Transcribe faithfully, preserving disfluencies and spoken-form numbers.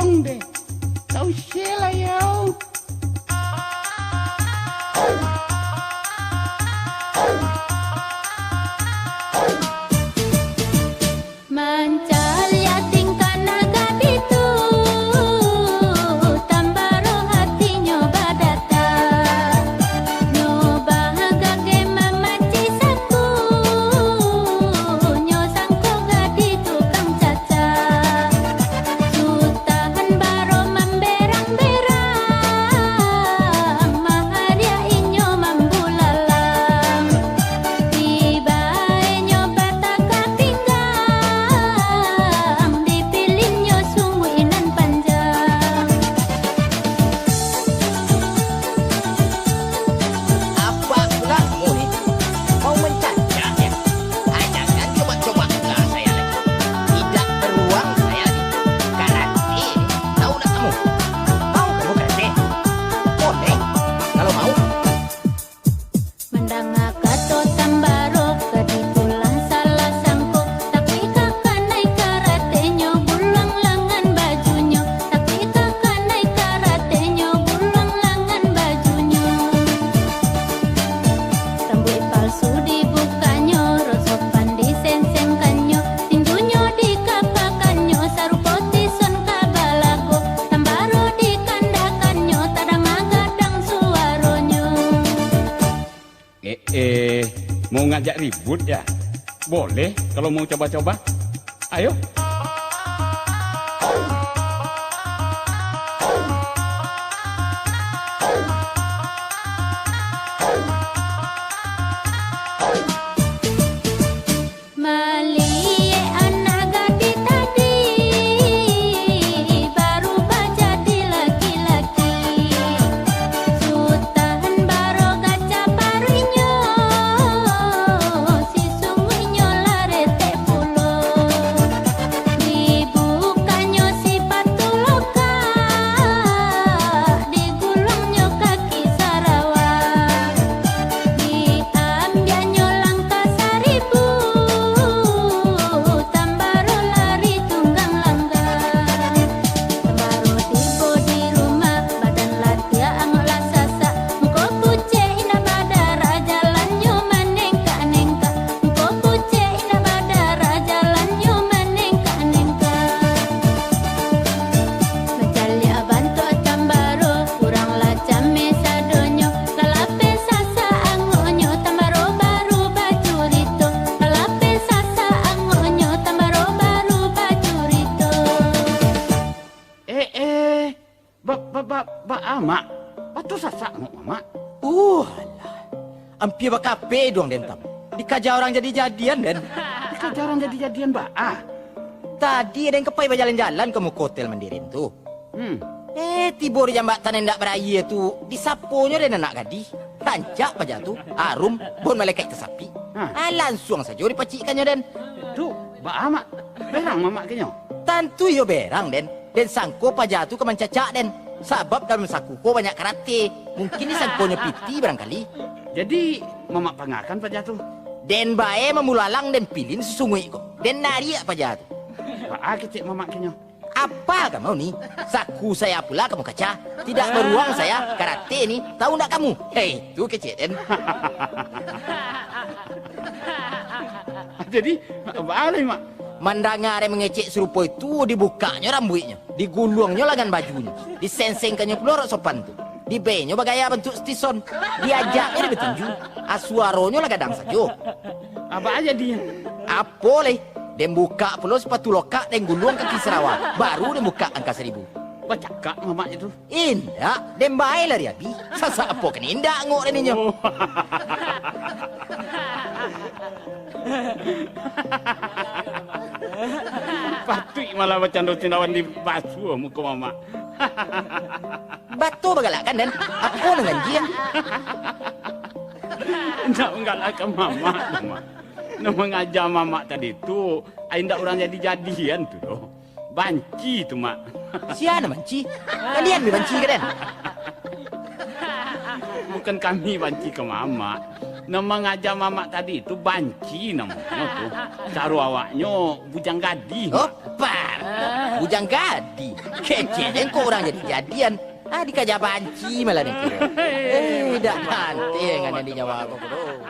Undeh, tau se lah yo. Mancaliak tingkah nan gadih tu, tambaro hatinyo badata. Nyo bagageh mamancik saku, nyo sangko gadih tukang cacak. Sutahan baro mamberang-berang, mahariak inyo mambulalang. Tibainyo bataka pinggang, dipilihnyo sungguih nan panjang. Apa pula kamu ni? Mau mencacak, ya? Ah, jangan coba-coba pula saya lagi. Tidak beruang saya ni. Karate, tahu tak kamu? Mau kamu karate? Boleh, kalau mau. Mandanga kato tambaro, gadih tu lah salah sangko. Tapi kakanai karatenyo, guluang langan bajunyo. Tapi kakanai karatenyo, guluang langan bajunyo. Rambuik palsu dibukanyo, rok sopan disengsengkannyo. Tinjunyo dikapakannyo, sarupo tison ka balago. Tambaro dikandakannyo, tadanga gadang suaronyo. Eh, eh, mau ngajak ribut, ya? Boleh, kalau mau coba-coba. Ayo. Maliek anak gadih tadi, barubah jadi laki-laki. Sutahan baro gaca paruiknyo, sisungguihnyo lah retek pulo. Dibukanyo sipatu lokak, diguluangnyo kaki sarawa. Diambiaknyo langkah saribu, tambaro lari tunggang langgang. Tambaro tibo di rumah, badan latiah angok lah sasak. Muko pucek indak badarah, jalannyo manengkak-nengkak. Muko pucek indak badarah, jalannyo manengkak-nengkak. Mancaliak bantuak tambaro, urang lah cameh sadonyo. Lah lapeh sasak angoknyo, tambaro baru bacurito. Lah lapeh sasak angoknyo, tambaro baru bacurito. Eh, eh, ba, ba, ba, baa, Mak? Batua sasak angok Mamak? Uh, alah. Ampia bakape iduang den tam. Dikaja urang jadi-jadian, den. Dikaja urang jadi-jadian baa? Tadi den ka pai bajalan-jalan ka muko hotel Mandirin tu. Hmm. Eh, tibo di jambatan nan indak baraia tu, disaponyo den anak gadih. Rancak paja tu, arum, bon malekaik tasapik. Hah. Ah, lansuang sajo dipacikkannyo den. Tu, baa, Mak? Berang Mamak ka inyo? Tantu iyo berang, den. Den sangko paja tu ka mancacak den. Sabab dalam saku ko banyak karate. Mungkin disangkonyo piti barangkali. Jadi, Mamak pangakan paja tu? Den bae mambulalang, den pilihan sasungguik ko. Den nariak paja tu. Baa kecek Mamak ka inyo? Apa kamu ni? Saku saya pula kamu kaca. Tidak beruang saya, karate ni. Tahu ndak kamu? Hei, tu kecek den. Jadi, baa lai, Mak? Mandanga den mangecek sarupo itu, dibukaknyo rambuiknyo, diguluangnyo langan bajunyo, disengsengkannyo pulo rok sopan tu. Dibaenyo bagaya bantuak stison. Diajaknyo di batinju. Ah, suaronyo lah gadang sajo. Baa jadinyo? Apo lai? Den bukak pulo sipatu lokak, den guluang kaki sarawa. Baru den bukak angka saribu. Bacakak Mamak itu. Indak, den bae lari abih. Sasak apo ka indak angok den inyo. Oh. Patuik malah bacando cindawan di basuo muko Mamak. Batua bagalakkan, den. Apo nan ganjia? Indak manggalakkan Mamak, Mamak. Nan mangaja Mamak tadi tu, ai indak urang jadi-jadian tu doh. Banci tu, Mak. Sia nan banci? Kalian nan banci ka den? Bukan kami banci ka Mamak. Nan mangaja Mamak tadi tu banci namonyo tu. Caro awaknyo bujang gadih, oh? Mak. Lapar. Bujang gadih. Kecek den kok urang jadi jadian. Ah, dikaja banci malah den kiro. Eh, dak pantai ngana dijawab ko doh.